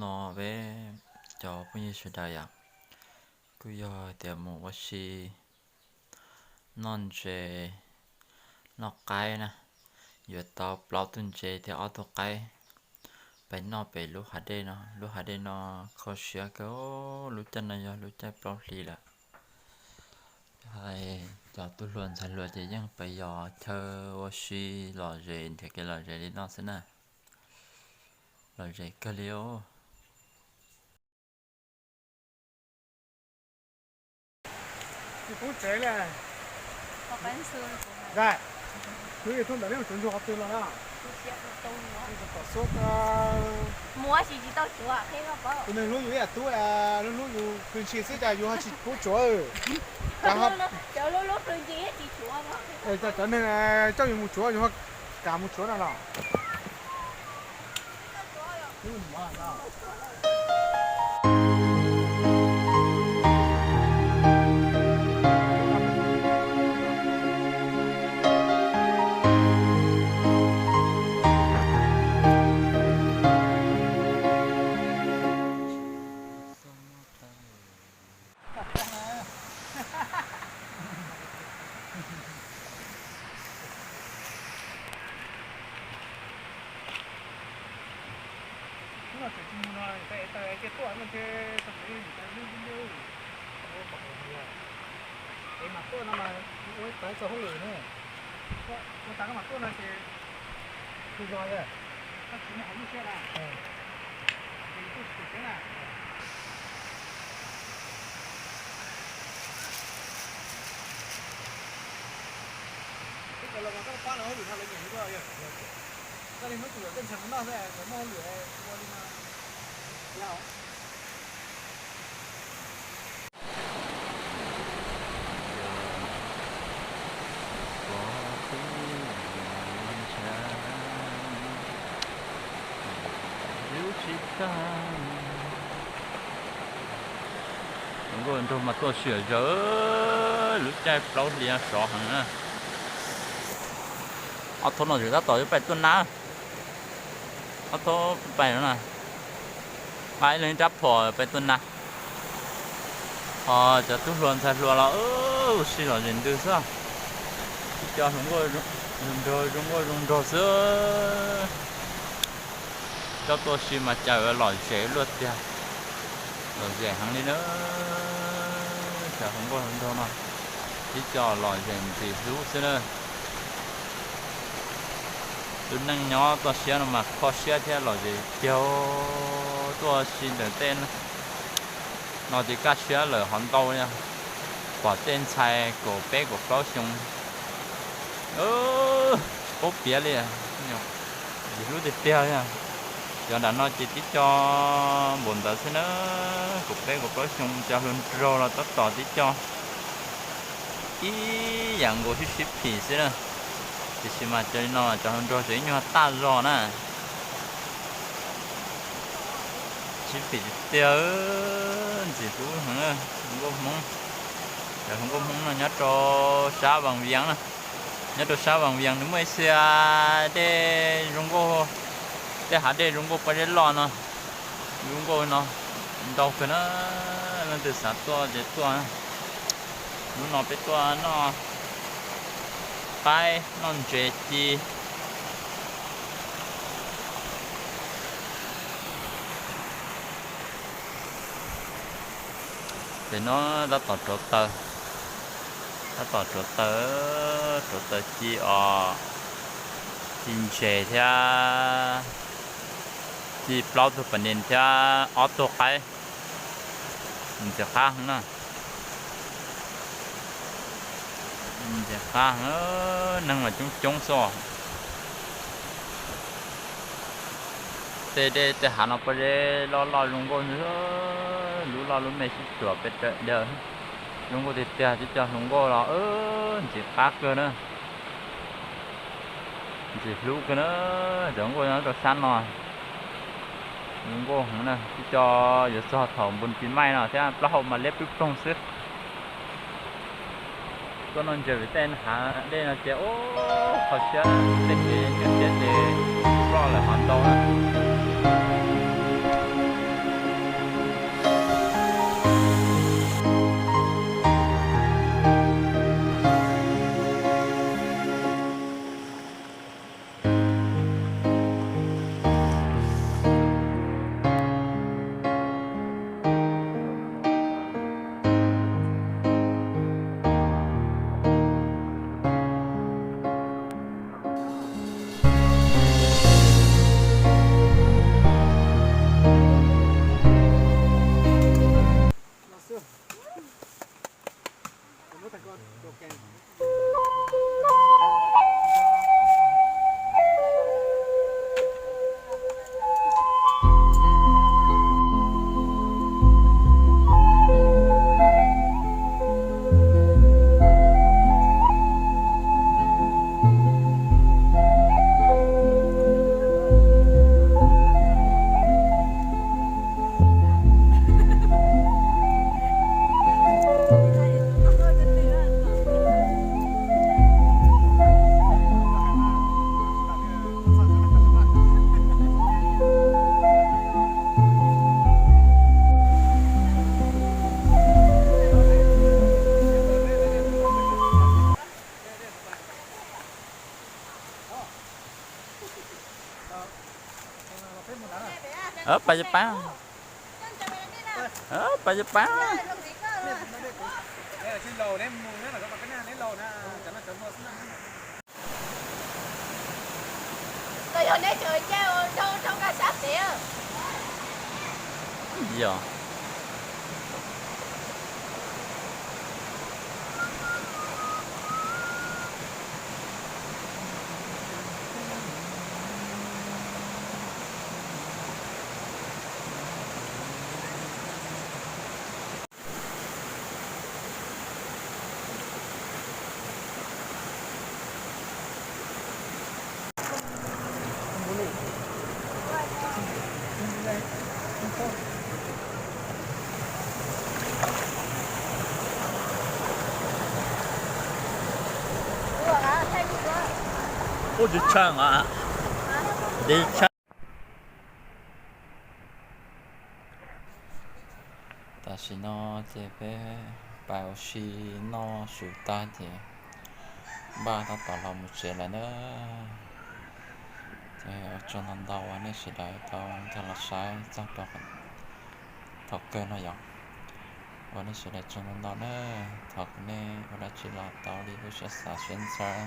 No peb cov phooj ywg sawv daws yom, kuj yog tias mus ua si noj ntses noj qaib na, yuav tau plaub tug ntses thiab ob tug qaib pais noj pem lub hav dej no. Lub hav dej no kho siab kawg, lub caij no yog lub caij plaub hlis lawm. Hais cov tub hluas ntxhais hluas ces yeej pais yos chaw ua si lom zem nrhiav kev lom zem li no xwb na. Lom zem kawg li os. Tsis pub tsev li. Ntawm no tsuav ntsuag qhov twg los na? Tom xub, tus neeg hlub yus ib yam tub, hlub hlub yus pw ntshis xwb cas yus ho tsis pub tsuav. Cov neeg coj yus mus tsuav yus ho kam mus tsuav no los. Es mas tuaj no mas ua ib tawv txog hauj lwm ne. Ua tas koj mam tuaj no ces tsis zog li. Koj tsis muaj qhov lub siab na. Ces tuaj tsis pom kev na. Twb cov los mas koj pab lawv hauj lwm no lawv nyiam li koj yog. Koj li hnub twg yuav koj ntshai mus noj xwb, lawv muaj hauj lwm ua li no. Zoo nkauj nraug mas tuaj sia zawv, lub caij plaub hlis sov heev na. Ob thaub no tseem tab tom yuav pais tuaj na. Ob thaub pais no na, pab ib leeg ib rab phom pais tuaj na. Ho cov tub hluas ntxhais hluas los ua si lom zem ntws xwb. Cov hluas nkauj zoo nraug, zoo nkauj zoo nraug xwb. Coj tuaj si mas cas lom zem luaj tiag. Lom zem heev li na. Cov hluas nkauj hluas nraug no tib co lom zem ntxim hlub xwb na. Tus neeg nyob toj siab no mas kho siab thiab lom zem tiag. Tuaj si ntawm tej no ces kaj siab lawm hov ntau li. Pom tej ntxhais kaum peb kaum plaub xyoo, paub piav li, ntxim hlub tiag tiag li. Cov nram no ces tib co npaum ntawd xwb na, kaum peb kaum plaub xyoo. Cov hluas nraug los tab tom tib co ib yam nkaus sib sib phim xwb na. Tiam sis mas cov li no cov hluas nraug tseem ib nyuag taj zog na. Sib phim tiag tiag, ntxim hlub heev. Hluas nkauj Hmoob, cov hluas nkauj Hmoob no nyob rau sab Vaj Vias na. Nyob rau sab Vaj Vias nws muaj ib xia dej zoo nkauj, tej hav dej zoo nkauj pob zeb loj no, zoo nkauj no ntau kawg na. Leej twg xav tuaj ces tuaj. Hnub no peb tuaj noj qaib noj ntses ci. Ces no tab tom rauv taws, tab tom rauv taws, rauv taws ci os, ci ntses thiab, ci plaub tug pas nes thiab ob tug qaib. Ntxim qab heev na. Ntxim qab heev, neeg mas coob coob xwb. Tej dej tej hav no pob zeb loj loj zoo nkauj, lub loj lub me sib tsuam pes daws. Zoo nkauj tiag tiag, tib co hluas nkauj los ntxim qab kawg na. Ntxim hlub kawg na, cov nkauj nyob rau sab no. Zoo nkauj heev na, tib co yuav txog thaum npun pis maij no thiab plaub hau mas liab pwb ploog xwb. Tuaj noj ntses pem tej hav dej no ces ub, kho siab, tej kev ntsia siab ces ploj lawm hov ntau na. Pab, pab, pab, pab. Yog. Ub, tsis tsheej os. Tsis tsheej. Tam sim no ces peb pais ua si noj su tag ces npaj tab tom los mus tsev lawm na. Ces ua tsaug ntau ntau uas nej sawv daws tau nkag los saib txog rau thaum kawg no yom. Ua nej sawv daws tsaug ntau ntau na. Thov kom nej ua dab tsi los tau li lub siab xav siab ntshaw.